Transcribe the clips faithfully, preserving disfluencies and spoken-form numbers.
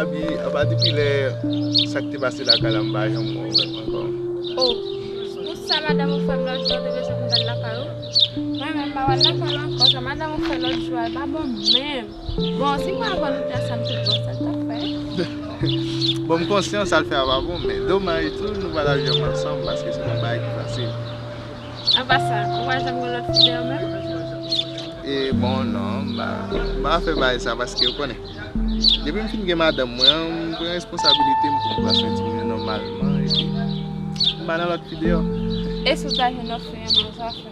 Epi, apa depi lè sa k te pase lakay la, m pa janm wè w ankò. Oh, pou sa madanm ou fè m lòt jou a, ou te bezwen pou m t al lakay ou? Mwen menm, m pa pral lakay ou ankò. Sa madanm ou fè lòt jou a, e pa bon menm. Bon, si m pa konn ou te ansanm tout bon, sa l t ap fè? Bon, m konsyan sa l fè a pa bon, men domaj tou, nou pa t ap janm ansanm, paske se pa yon bagay ki fasil. Apa sa, ou pa janm gen lòt fi dèyè w menm? E bon, non, m pa, m pa fè bagay sa, paske ou konnen. Depi m fin gen madanm mwen an, m pran responsabilite m pou m pran swen timoun yo nòmalman, epi m pa nan lòt fi deyò. E si w ta jwenn lòt fi, men sa fè?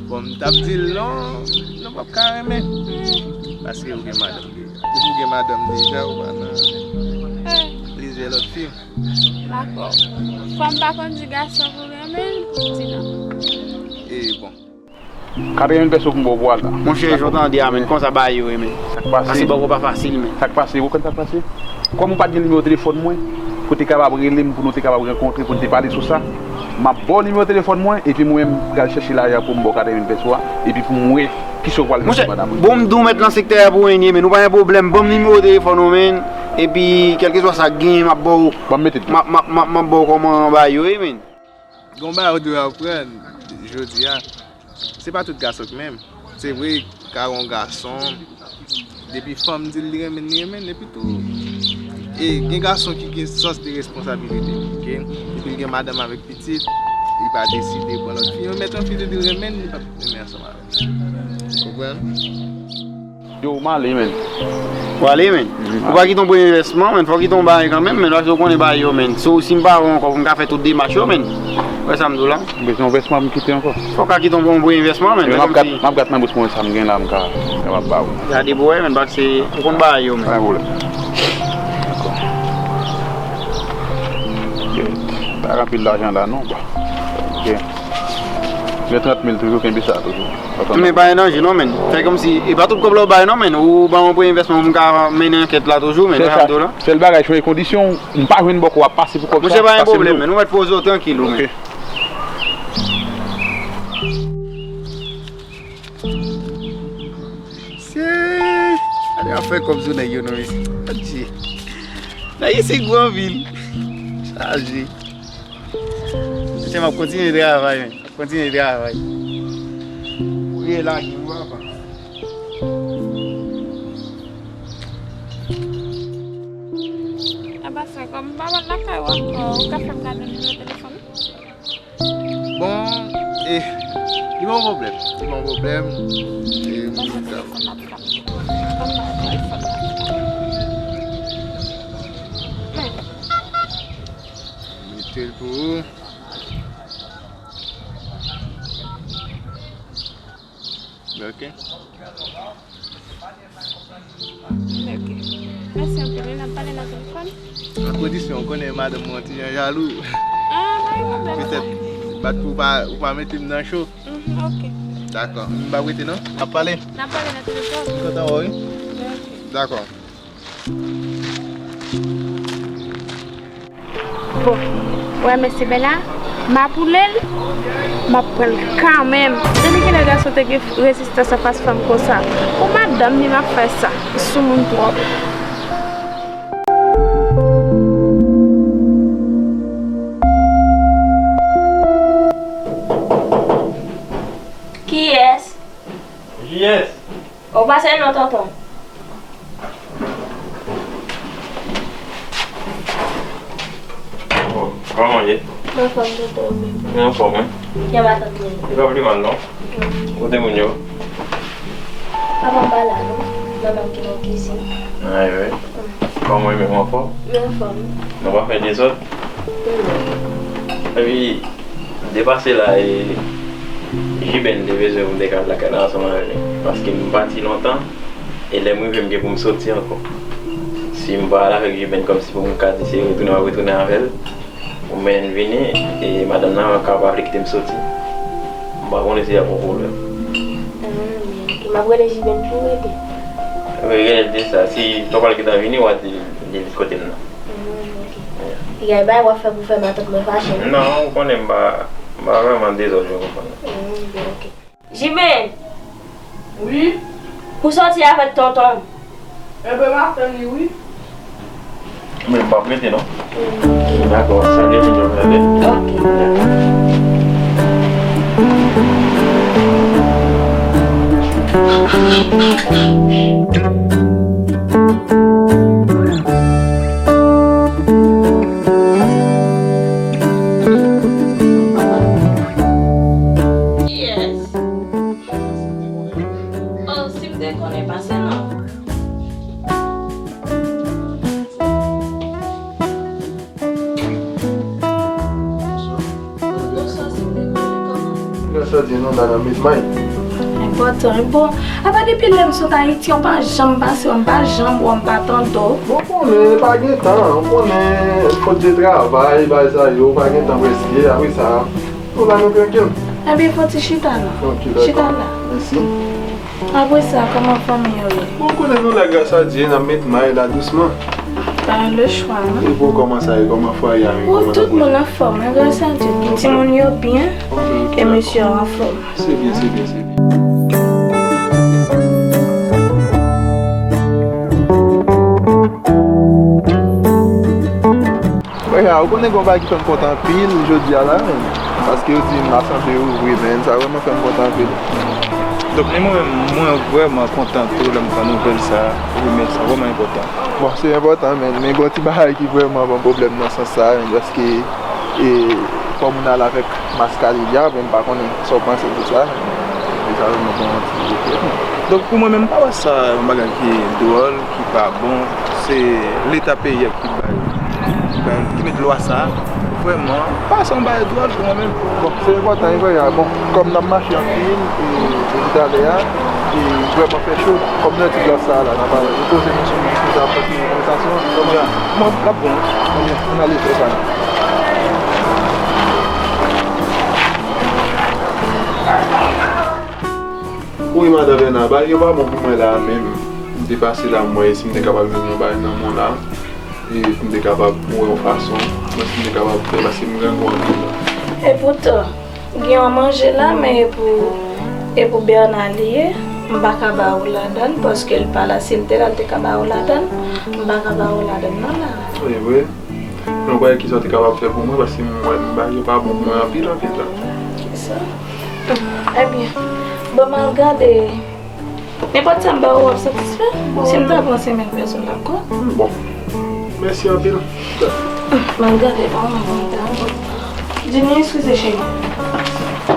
Bon, m t ap di l non, nou p ap ka renmen. Paske ou gen madanm deja. Depi w gen madanm deja, ou pa nan plizyè lòt fi. Dakò. Fò m pa konn di gason pou renmen l, pou m di non. E bon. Katreven pèso pou m ba w pou w al la. Monchè, jan w tande a, men, konsa bagay yo ye, men. Sa k pase? Pase bòkò pa fasil, men. Sa k pase? Ou konn sa k pase? Kòm ou pa t gen nimewo telefòn mwen, pou w te kapab rele m, pou nou te kapab rankontre, pou n te pale sou sa, m ap ba w nimewo telefòn mwen, epi mwen menm, m pral chèche lajan pou m ba w katreven pèso a, epi pou m wè kisa w pral fè sou madanm mwen. Monchè, bon, m di w mèt nan sektè a pou w enyen, men nou pa gen pwoblèm, ban m nimewo telefòn ou, men, epi kèlkeswa sa k genyen, m ap ba w, m ap, m ap, m ap, m ap ba w kòman bagay yo ye, men. Gon bagay ou dwe aprann jodi a. Se pa tout gason k menm. Se vre, ka gen yon gason, depi fanm di l li renmen l, li renmen l, epi tou, e gen gason ki gen sans de responsabilite, oke? Depi l gen madanm avèk pitit, li pa deside pran lòt fi, men yon fi di l li renmen l, li p ap renmen ansanm avè l. Ou konprann? Yo, m ale, men. Ou ale, men? Ou pa kite yon premye vèsman, men. Fò w kite yon bagay kanmenm, men. Paske w konnen bagay yo, men. Si, si m pa wè w ankò pou m ka fè tout demach yo, men. Ou wè sa m di w la? M bezwen yon vèsman pou m kite ankò. Fò w ka kite yon, yon premye vèsman, men. M ap gad, m ap gad nan bous mwen sa m gen la, m ka kapab ba ou. Gade pou wè, men, paske ou konn bagay yo, men. Pa gen pwoblèm. Dakò. Pa gen anpil lajan la, non. Ok. Gen trant mil toujou, kenbe sa toujou. Men pa gen danje non, men. Fè kòmsi, e pa tout kòb la w bay non, men. Ou ban yon premye envèsman pou m ka mennen ankèt la toujou, men. Sèl bagay, chanje kondisyon, m pa jwenn bòkò w ap pase pou kòb sa. Monchè, pa gen pwoblèm, men. Ou mèt poze w trankil, ou, men. Se, gade afè kòb sou nèg yo non, mesye. Adje. Nèg isi gwo anpil. Chaje. Mesye, m ap kontinye travay, men. M ap kontinye travay. Ou ye lage m, papa. Apa sa, kòm m pa pral lakay ou ankò, ou ka fè m gade nimewo telefòn ou? Bon, e, li pa yon pwoblèm. Li pa yon pwoblèm. E, m ka. Mete l pou ou. Ok. Ok. Mèsi anpil, wi, n ap pale nan telefòn. An kondisyon, ou konnen madanm mwen ti jan jalou. Ah, pa gen pwoblèm. Petèt, bat pou ou pa, ou pa mete m nan cho. Mhm, ok. Dakò. M pa rete non. N ap pale? N ap pale nan telefòn. M kontan wè w, wi. Ok. Dakò. Bon, ou wè mesye Bèla, m ap woule l, m ap pran l kanmenm. Depi kilè gason te gen rezistans anfas fanm konsa? Pou madanm li m ap fè sa, li soumoun twòp. Kiyès? Kiyès? Ou pase non, tonton. Bon, kòman w ye? Mwen anfòm, tonton, ou menm? Mwen anfòm, wi. Jan matant mwen ye? Li pa pi mal, non. Ok. Kote moun yo? Papa m pa la, non. Manman m ki nan kizin. Ay, wi. Mm. Kòman w ye menm, ou anfòm? Mwen anfòm. Nou pa fè dezòd? Non. Epi, de pase la, e, Jiben te bezwen pou m te ka al lakay la ansanm avè li. Paske m pati lontan, e lè m rive, m gen pou m soti ankò. Si m pa al avèk Jiben, kòmsi pou m ka di se retounen m ap retounen avè l, oubyen vini, e madanm nan ka pa vle kite m soti. M pa konnen si y ap yon pwoblèm. Ah, men, ok. M ap rele Jiben pou rete. Rele l de sa. Si w pral gentan vini, w a di, di l kote m nan. Hmm, ok. Yeah. Piga e bay w ap fè pou fè matant mwen fache, non? Non, ou konnen m pa, m pa vrèman dezòd, ou konprann. Hmm, byen, ok. Jiben! Wi? Pou soti avèk tonton m. Enben, m ap tann li, wi. Men m p ap rete, non. Dakò, sa gen moun yo prale. Ok. Yes. Oh, si m te konnen, pase non. Bonswa, si m te konnen, kòman? Gras a Dye, non, la nan met may. Enpòtan, wi. Bon, apa depi lè m sot Ayiti, w pa janm pase, w pa janm wè m, pa tande w. Bon, konnen, pa gen tan, w konnen, kot de travay, bagay sa yo, pa gen tan prèske, apre sa, nou la nou trankil. Ebyen, fò ti chita la. Ok, dakò. Chita la. Mèsi. Apre sa, kòman fanmi yo ye? Bon, konnen nou la, gras a Dye, n ap met may la dousman. Pa le chwa, non? E pou kòman sa ye, kòman fwaye a menm, kòman tout moun anfòm, wi, gras a Dye. Timoun yo byen, e mesye yo anfòm. Se byen, se byen, se byen. Frè, ou konnen gen yon bagay ki fè m kontan anpil jodi a la, men. Paske yo di m asanble ouvri, men sa vrèman fè m kontan anpil. Donk, men mwen menm, mwen vrèman kontan tou lè m pran nouvèl sa a. Wi, men sa vrèman enpòtan. Bon, se enpòtan, men, men gen yon ti bagay ki vrèman ban m pwoblèm nan sans sa a, men, paske, e, fò moun al avèk mask a li a, men m pa konnen sa w panse de sa, men, men sa vrèman ban m yon ti efè. Donk, pou mwen menm, m pa wè sa yon bagay ki dwòl, ki pa bon, se Leta peyi a ki bay, ki bay, ki met lwa sa a. Vrèman, pa se yon bagay dwòl pou mwen menm. Bon, se enpòtan, e vrè a. Bon, kòm n ap mache anpil, e, depi talè a, e vrèman fè cho, kòm nan ti glas sa a la, n ap ale, nou poze nou sou moun ki ta ap fè konvèsasyon, kòman? Mwen, l ap bon. Ebyen, ann ale fè sa. Wi, madan Bèna, bagay yo pa bon pou mwen la a menm. M te pase la, m wè si m te kapab jwenn yon bagay nan men w la. E pou m te kapab wè yon fason, mwen si m te kapab fè, paske m grangou anpil la. Epoutan, gen yon manje la, men e pou, e pou Bèna li ye, m pa ka ba ou ladan l, paske l pa la, si l te la, l te ka ba ou ladan l, m pa ka ba ou ladan l non la. E vre? Men ou pa wè kisa w te kapab fè pou mwen, paske m wè m bagay yo pa bon pou mwen anpil, anpil la. Kisa? Ebyen, bon, m al gade. Nenpòt sa m ba ou, w ap satisfè? Si m ta pran semèn pèsonn ankò. Bon. Mèsi anpil. M al gade pa w, mwen, mwen ta ankò. Jimmy, eskize, cheri.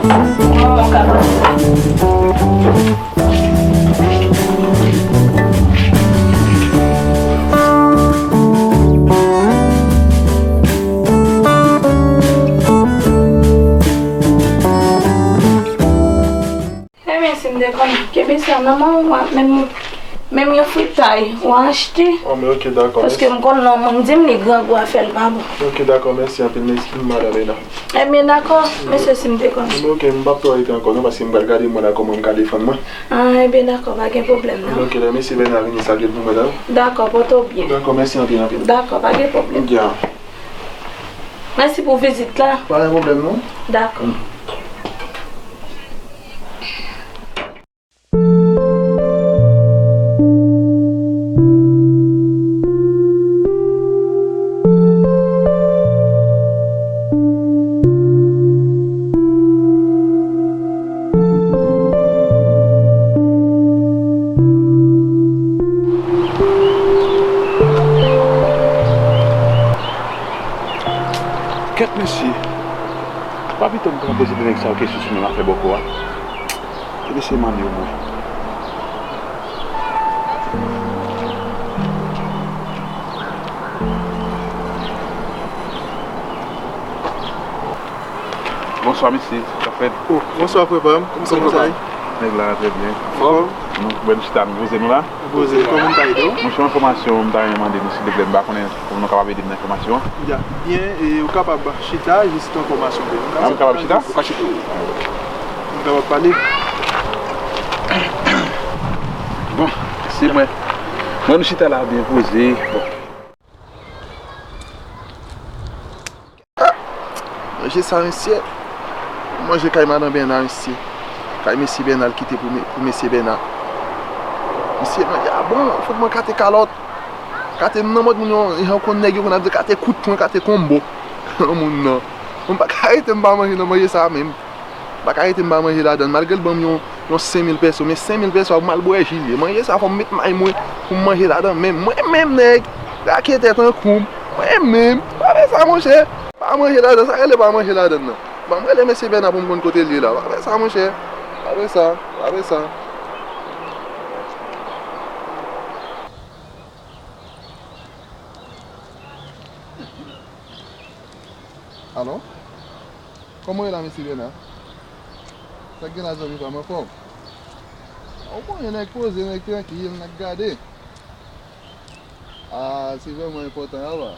Mwen, mwen ka pase. Ebyen, si m te konnen, kenbe sa nan men w, w ap menm, menm yon fritay, w a achte. Oh, men ok, dakò, paske mèsi. M konn lè yon moun di m li grangou a fè l pa bon. Ok, dakò, mèsi anpil, mèsi, madan Bèna. Ebyen, dakò, mesye, si m te konnen. Men ok, m p ap twò rete ankò, non, paske m pral gade mwen la, kòman m ka defann mwen. Ah, ebyen, dakò, pa gen pwoblèm, non. Ok, lè mesye Bèna vini, salye l pou mwen, dakò? Dakò, pote w byen. Dakò, mèsi anpil, anpil. Dakò, pa gen pwoblèm. Ya. Mèsi pou vizit la. Pa gen pwoblèm, non. Dakò. Kèt mesye, pa pito m pran poze de nèg sa yo kesyon sou menm afè bòkò a. Kite se mande yo mwen. Bonswa, mesye. Sa fèt? Oh, bonswa, frè pa m. Kòman sa ye? Nèg la trè byen. Fòm? Nou byen chita, nou poze nou la. Poze, kòman m ka ede w? Mwen, se yon enfòmasyon m ta renmen mande nou, silvouplè. M pa konnen kòman nou kapab ede m nan enfòmasyon an. Ya, byen, e ou kapab chita, jis yon enfòmasyon pou nou. Ah, m kapab chita? Ou ka chita. Nou kapab pale. Bon, se mwen. Mwen, nou chita la, byen poze. Bon. Ah! Manje sa, mesye. Manje kay madan Bèna, mesye. Kay mesye Bèna, l kite pou me-, pou mesye Bèna. Mesye, mwen di, a bon, fout mwen kate kalòt. Kate m nan mòd moun yo, jan w konn nèg yo konn ap di kate kout pwen, kate konbo. Moun nan. Mwen pa ka rete m pa manje nan manje sa menm. M pa ka rete m pa manje ladan l. Malgre l ban m yon, yon senk mil pèso, men senk mil pèso a pou m al bwè ji l ye. Manje sa fò m met may mwen pou m manje ladan menm. Mwen menm nèg, raketè tankou m. Mwen menm, pa fè sa monchè. Pa manje ladan, sa rele pa manje ladan nan. Ban m rele mesye Bèna pou m konn kote l ye la. Pa fè sa monchè. Pa fè sa, pa fè sa. Alo? Kòman w ye la, mesye Bèna? Sa k gen la, zanmi pa m, anfòm? Ou konnen nèg poze, nèg trankil, nèg gade. Ah, se vrèman enpòtan, apa.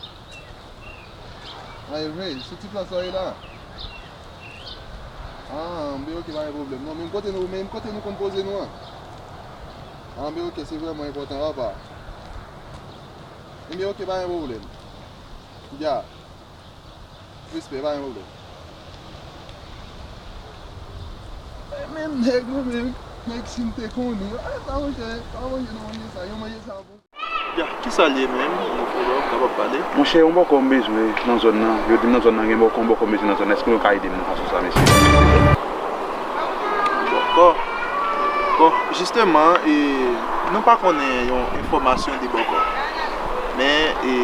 Ah, e vre, sou ti plas la w ye la? Ah, anben, ok, pa gen pwoblèm. Non, menm kote nou, menm kote nou konn poze nou an. Ah, anben, ok, se vrèman enpòtan, apa. Enben, ok, pa gen pwoblèm. Ya. Respè, pa gen pwoblèm. Men nèg, mwen menm, nèg si m te konnen. Ah, sa, monchè, pa manje nan manje sa, yon manje sa pou. Ya, kisa l ye menm? Yon frè pa m kapab pale. Monchè, yon bòkò m bezwen nan zòn nan. Yo di m nan zòn nan gen bòkò, yon bòkò m bezwen nan zòn nan. Èske nou ka ede m nan fason sa, mesye? Bòkò. Bon, jisteman, e, nou pa konnen yon enfòmasyon de bòkò. Men, e,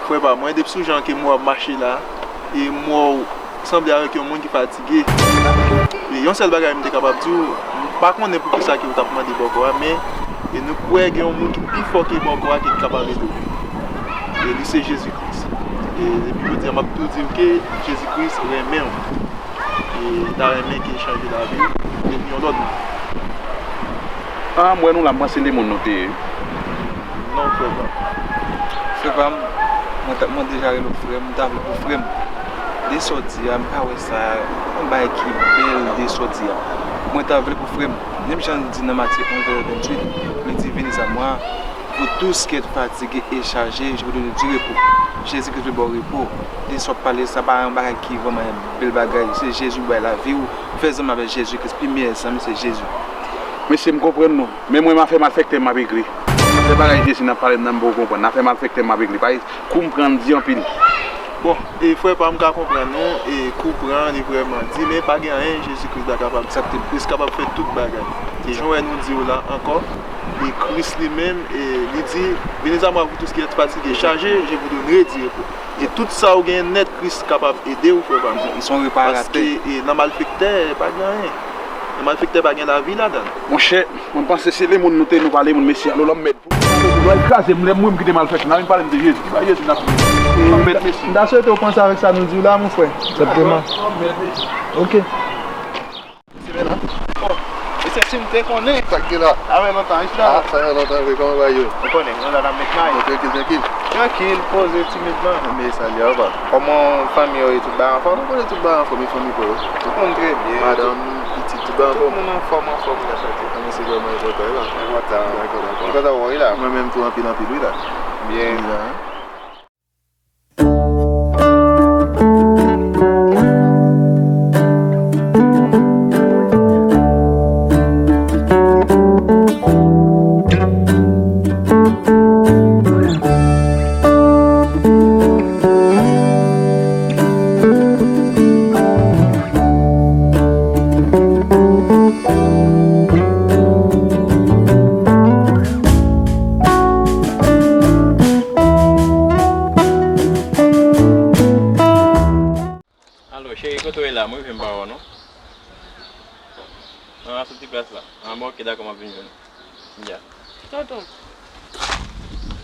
frè pa mwen, depi sou jan ke m wè w ap mache la, e m wè w sanble avèk yon moun ki fatige. E yon sèl bagay m te kapab di w, m pa konnen poukisa ke w t ap mande bòkò a, men e nou kwè gen yon moun ki pi fò ke bòkò a ki kapab ede w. E li se Jezi Kris. E depi jodi a, m ap tou di w ke Jezi Kris renmen w. E li ta renmen ke chanje lavi w, vin yon lòt moun. Ah, m wè nou la, m panse lemonn nou te ye. Non, frè pa m. Frè pa m, mwen ta, mwen deja rele w frè m, m ta vle pou frè m. De sa w di a, m pa wè sa, yon bagay ki bèl de sa w di a. Mwen ta vle pou frè m. Menm jan l di nan Matye onz, vèsè venntuit, li di, Venez à moi, vous tous qui êtes fatigués et chargés, je vous donne du repos. Jezi Kris vle ba w repo. De sa w ap pale, sa pa yon bagay ki vrèman yon bèl bagay. Se Jezi ki bay lavi w. Fè zanmi avèk Jezi Kris. Pi meyè zanmi, se Jezi. Mesye, m konprann nou. Men mwen, m afè malfektè m ap regle. Afè bagay Jezi n ap pale m nan, m poko konprann. Afè malfektè m ap regle. Pa kou m pran di anpil. Bon, e frè pa m ka konprann nou, e kou pran li vrèman di, men pa gen anyen Jezi Kris pa kapab. Sa te Kris kapab fè tout bagay. Se jan w wè nou di w la ankò, e Kris li menm, e li di, Venez à moi, vous tous qui êtes fatigués, chargés, je vous donnerai du repos. E tout sa w gen nèt, Kris kapab ede w, frè pa m. Li se yon reparatè. Paske, e, nan malfektè, pa gen anyen. Nan malfektè, pa gen lavi ladan l. Monchè, mwen panse se lemonn nou te, nou pa lemonn, mesye. Alo, lòm mèd. Lòm kraze m, lè m mouri, m kite malfektè. N a vin pale m de Jezi. Ki bagay Jezi n ap di? Lòm mèd, mesye. M ta swete w panse avèk sa nou di w la, mon frè. Egzakteman. Lòm mèd, mesye. Ok. Mesye Bèna. Oh, mesye, si m te konnen. Sa k gen la? Sa fè lontan, wi, chita. Ah, sa fè lontan vre, kòman bagay yo? Ou konnen, nou la n ap met may. Bon, trankil, trankil. Trankil, poze, timidman. Men sa li a, pa. Kòman fanmi yo ye, tout bagay anfòm? Ou konnen tout bagay anfòm, e fanmi pa w yo? Tout moun trè byen. Madanm, pitit, tout bagay anfòm? Tout moun anfòm, anfòm, grasati. Ah, men se vrèman enpòtan, wi, pa. Enpòtan. Dakò, dakò. M kontan wè w, wi, la. Mwen menm tou, anpil, anpil, wi, la. Byen. Wi, la. Alo, cheri, kote w ye la? Mwen rive m pa wè w non. An, sou ti plas la. An, bon, ok, dakò, m ap vin jwenn ou. Ya. Tonton.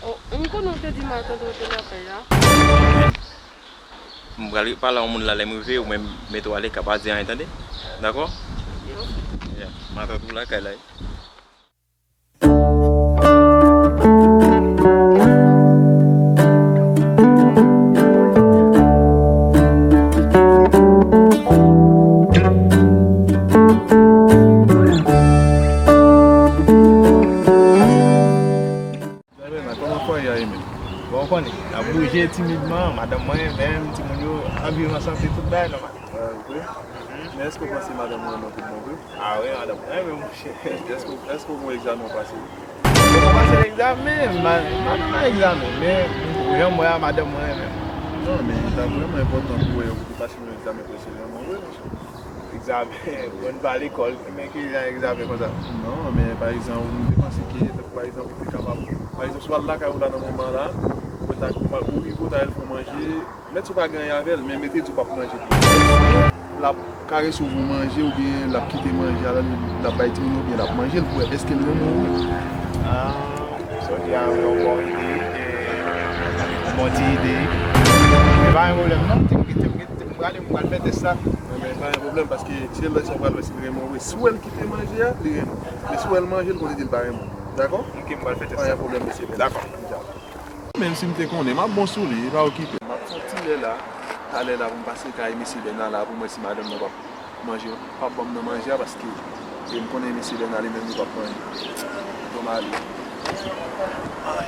Oh, m konnen w te di m a tonton w te lakay la. M pral pale a yon moun la, lè m rive, ou menm mete w aleka, pa di anyen, tande? Dakò? Ya. M a tann ou lakay la, wi. Kòman fwaye a ye menm? Bon, ou konnen, n ap bouje timidman, madanm mwen, menm timoun yo, ap viv an sante, tout bagay nòmal. Ah, vre? Men èske w panse madanm ou renmen w tout bon vre? Ah wi, madanm mwen renmen m, monchè. Èske, èske w gen egzamen w pase? Egzamen, ma- madanm nan egzamen, men jan m wè a, madanm mwen renmen m. Non, men sa vrèman enpòtan pou wè yo pou te pase yon egzamen prese, vrèman vre, mesye. Egzamen, moun pa lekòl, men ki jan egzamen konsa? Non, men pa egzanp, ou te panse ke, pa egzanp, ou te kapab, pa egzanp, si w al lakay ou la nan moman la, ou ta, ou rive, ou ta al fè manje, mèt si w pa gen anyen avè l, men mete di w p ap manje tou. L ap karese w pou manje, oubyen l ap kite manje a, l ap bay timoun yo, oubyen l ap manje l pou wè èske l renmen w. Ah, sa w di a, yon bon ide, e, yon bon ti ide. Men pa gen pwoblèm non, te m, te m, te m prale, m pral fè tès la. Non, men pa gen pwoblèm, paske se lè sa w pral wè si l renmen w vre. Si w wè l kite manje a, li renmen w. Men si w wè l manje, l konnen di l pa renmen w. Dakò? Ok, m pral fè tès la. Pa gen pwoblèm, mesye. Dakò. Menm si m te konnen, m ap bon sou li, pa okipe. M ap fè yon ti lè la, talè la pou m pase kay mesye Bèna la pou m wè si madanm nan p ap manje, p ap ban m nan manje a, paske e m konnen mesye Bèna li menm li p ap manje. Bon, m ale. Ay.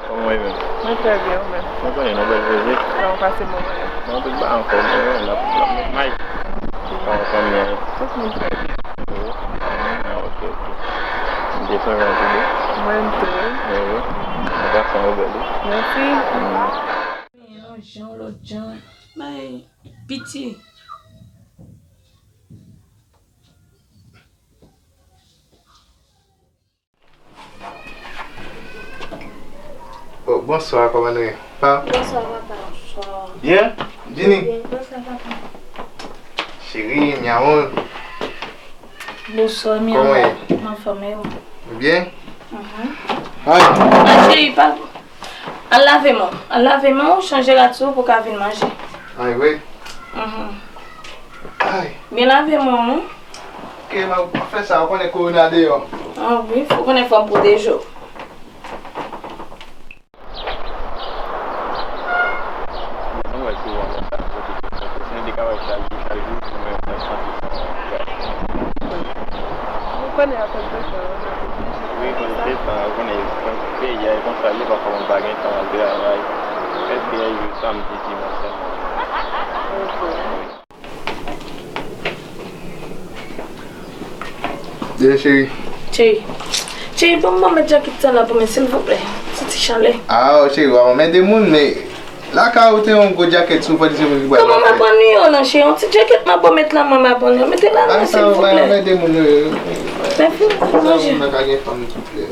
Kòman w ye menm? Mwen trè byen, ou menm? Mwen konnen nou bèl vre wi. Kòman w pase moman yo? Mwen tout ba anfòm, wi, n ap, n ap met may. Kòman fanmi an ye? Tout moun trè byen. Wi. Ah, ok, ok. M te sonje w tou wi. Mwen tou wi. Wi, wi. Yon gason ou bèl wi. Mèsi. Mm. Yon jan, yon lòt jan. Bay piti. Oh, bonswa, kòman nou ye? Pa? Bonswa, papa. Bonswa. Byen? Vini. Byen, bonswa, papa. Cheri, mi amor. Bonswa, mi amor. Kòman ye? M anfòm, e ou? Byen? Mhm. Ay. Ay, cheri, pa. Al lave men w. Al lave men w, chanje rad sou ou pou w ka vin manje. Ay, wi. Mhm. Ay. Byen lave men w, non. Ok, m ap fè sa, ou konnen kowona deyò. Ah wi, ou konnen fò m pwoteje w. Mwen wè sou wòl sa, kote ke se yon de kaway chak jou, chak jou, pou mwen, mwen santi sa. Ou konnen akoz de tan, wi, akoz de tan, ou konnen, peyi a, e konsa l ye, pafwa mwen pa gen tan al travay. Prèske e jou samdi, dimanch sèlman. Ok. Deje, cheri. Cheri. Cheri, ban m, ban m met djakèt sa la pou mwen, silvouplè. Ti, ti chalè. Ah, cheri, w ap anmède moun, men lakay ou te yon gwo djakèt sou, fò di se moun ki pral achte. Kòman m ap annuye w non, cheri? Yon ti djakèt m ap ban w met la, mwen m ap annuye w. Mete la non, silvouplè. Anmède moun yo. Mèsi, manje. Sa moun nan ka gen fanm, silvouplè.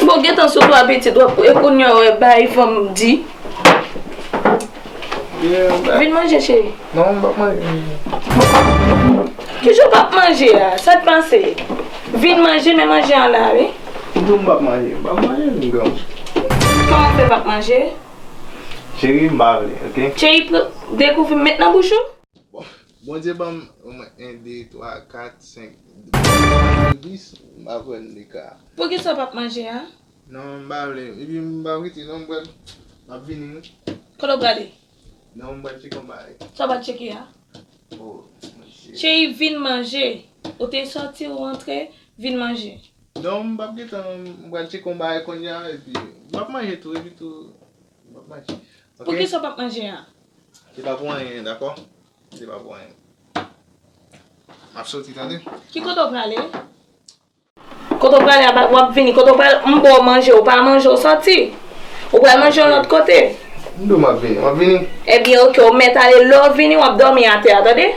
Bon, gentan sou twa pitit, w ap, e kounye a, w ap bay fanm di. Vin manje, cheri. Non, m p ap manje. Kijan w p ap manje a? Sa k pase? Vin manje, men manje an la, wi. M di w m p ap manje. M p ap manje, m granm. Kòman w fè p ap manje? Cheri, m pa vle, ok? Cheri, pran de kouvri m met nan bouch ou. Bon, Bondye ban m omwen en, de, twa, kat, senk, dis, m pa kwè m te ka. Poukisa w p ap manje a? Non, m pa vle. Epi m pa rete non, m pral, m ap vini wi. Kote w prale? Non, m pral tcheke yon bagay. Sa w pral tcheke a? Oh, mesye. Cheri, vin manje. Ou te sòti, ou rantre, vin manje. Non, m p ap gentan, m pral tcheke yon bagay kounye a, epi m p ap manje tou, epi tou, m p ap manje. Ok? Poukisa w p ap manje a? Se pa pou anyen, dakò? Se pa pou anyen. M ap soti, tande? Ki kote w prale? Kote w prale a, w ap vini. Kote w prale, m ba w manje, ou pa manje, ou sòti. Ou pral manje yon lòt kote. M di w m ap vini, m ap vini. Ebyen, oke, ou mèt ale, lè w vini, w ap dòmi atè a, tande?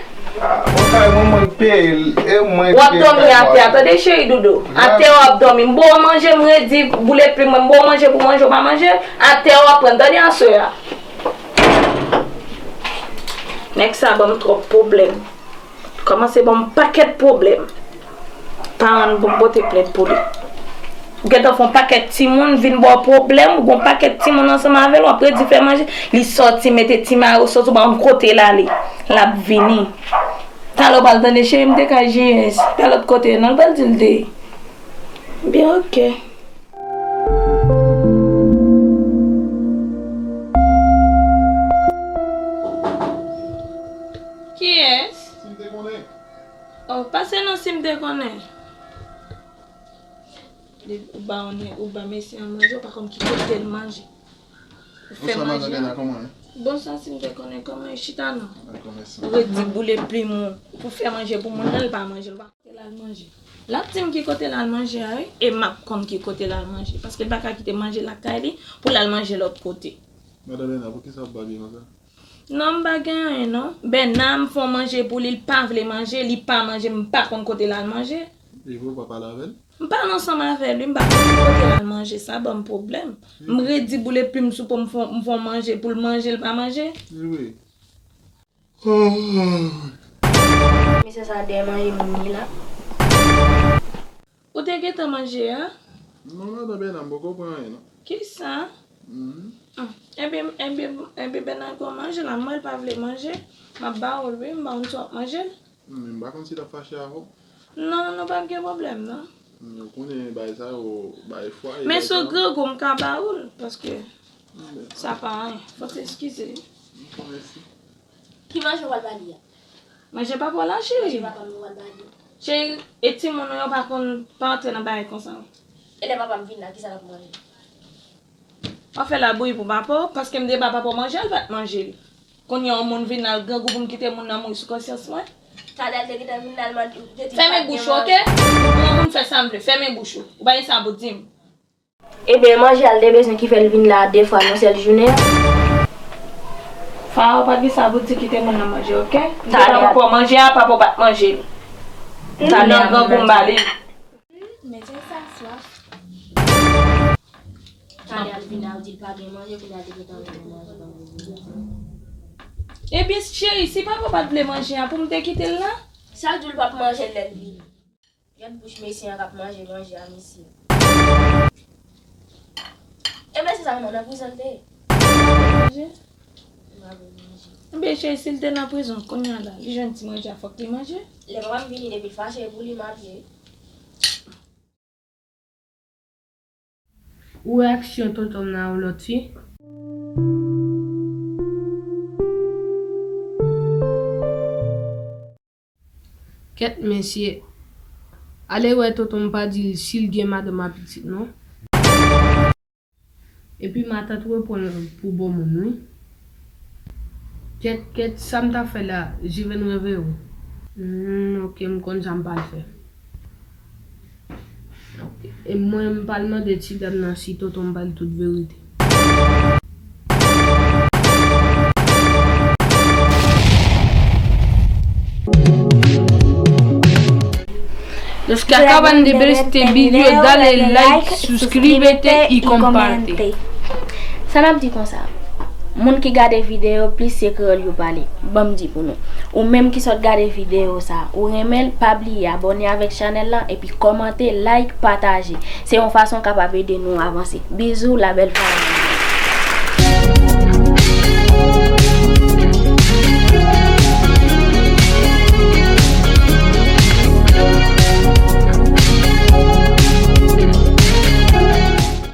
Ah, mwen kay mwen, mwen k peye l, e mwen k peye kay mwen. W ap dòmi atè a, tande, cheri doudou? Atè a w ap dòmi. M ba w manje, m redi boule plim mwen, m ba w manje pou manje, ou pa manje, atè a w ap pran, tande, aswè a. Nèg sa ban m twòp pwoblèm. Kòmanse ban m pakèt pwoblèm. Paran l pou m pote plent pou li. Ou gentan fè yon pakèt timoun vin ba w pwoblèm, ou gen yon pakèt timoun ansanm avè l, w ap redi fè manje, li sòti mete ti mayo sòti, ou pa konn kote l ale. L ap vini. Talè w pral tande cheri m te ka J S. Pa lòt kote non, l pral di l te. Byen, oke. Kiyès? Si m te konnen. Oh, pase non si m te konnen. Ou ba, ou ba mesye an manje, ou pa konn ki kote l manje. Ou fè manje. Bonswa, madan Bèna, kòman ye? Bonswa, si m te konnen kòman e chita non. Dakò, mèsi. Ou ret di boule plim ou pou fè manje pou moun nan, l pa manje, l pa kote l al manje. L ap di m ki kote l al manje a, wi, e m ap konn ki kote l al manje. Paske l pa ka kite manje lakay li pou l al manje lòt kote. Madan Bèna, poukisa w ap babye konsa? Non, m pa gen anyen, non. Bèna, m fè yon manje pou li, l pa vle manje, li pa manje, m pa konn kote l al manje. E vre, w pa pale avè l? M pale ansanm avè li, m pa konn ki kote l al manje, sa ban m pwoblèm. M ret di boule plim sou po, m fè, m fè yon manje pou l manje, l pa manje. Wi. Mesye sa dèyè manje moun li la. Ou te gentan manje a? Non, madan Bèna, m poko pran anyen, non. Kisa? Mhm. Ah, enben, enben, enben, Bèna, gwo manje la, mwen, l pa vle manje. M ap ba ou l, wi, m ba ou l, w ap manje l. Men m pa konn si l ap fache avè w. Non, non, pa gen pwoblèm, non. Men ou konnen bagay sa yo, bagay fwaye, men bagay sou sa. Grangou, m ka ba ou l, paske sa pa anyen. Fò w eskize. Ok, mèsi. Ki manje w pral ba li a? Manje papa w la, cheri. Manje papa m ou pral ba li. Cheri, e timoun ou yo pa konn, pa antre nan bagay konsa. E lè papa m vin la, kisa l ap manje? W ap fè labouyi pou papa w, paske m te ba papa w manje, l pa t manje l. Kounye a yon moun vin la, l grangou pou m kite moun nan mouri sou konsyans mwen. Talè l te gentan vin la, l mande, te di l pa gen manje. Fèmen bouch ou, oke? Yon moun fè sa m vle, fèmen bouch ou. Ou pa gen sa pou di m. Ebyen, manje a l te bezwen ki fè l vin la de fwa nan sèl jounen an. Fara, ou pa gen sa pou di, kite moun nan manje, oke? M te ba papa w manje a, papa w pa t manje l. Talè a nan grangou m ba li. Mesye sa swaf. Talè a l vin la, ou di l pa gen manje, kounye a l te gentan vin manje. Ebyen, cheri, si papa w pa t vle manje a, pou m te kite l la? Sa l di w l p ap manje l lè l vini. Gad bouch mesye an k ap manje manje a mesye. E mesye sa nan prizon l te ye? Manje? M pa vle manje. Ebyen, cheri, si l te nan prizon, kounye a la, li jwenn ti manje a, fòk li manje. Lè papa m vini, depi l fache pou li, m ap ye. Ou wè aksyon tonton m nan yon lòt fi? Kèt mesye. Ale wè tonton m pa di l si l gen madanm ak pitit non. Epi matant reprann l pou bon moun wi. Kèt, kèt, sa m ta fè la, Jiven reveye w. Hmm, ok, m konn sa m pral fè. E mwen, m pral mande ti dam nan si tonton m ba l tout verite. Los que acaban de ver este video, dale like, suscríbete y comparte. Sa n ap di konsa, moun ki gade videyo plis se kreyòl yo pale. Ban m di pou nou. Ou menm ki sot gade videyo sa, ou renmen l, pa bliye abòne avèk chanèl lan, epi kòmante, like, pataje. Se yon fason w kapab ede nou avanse. Bizou, la belle famille.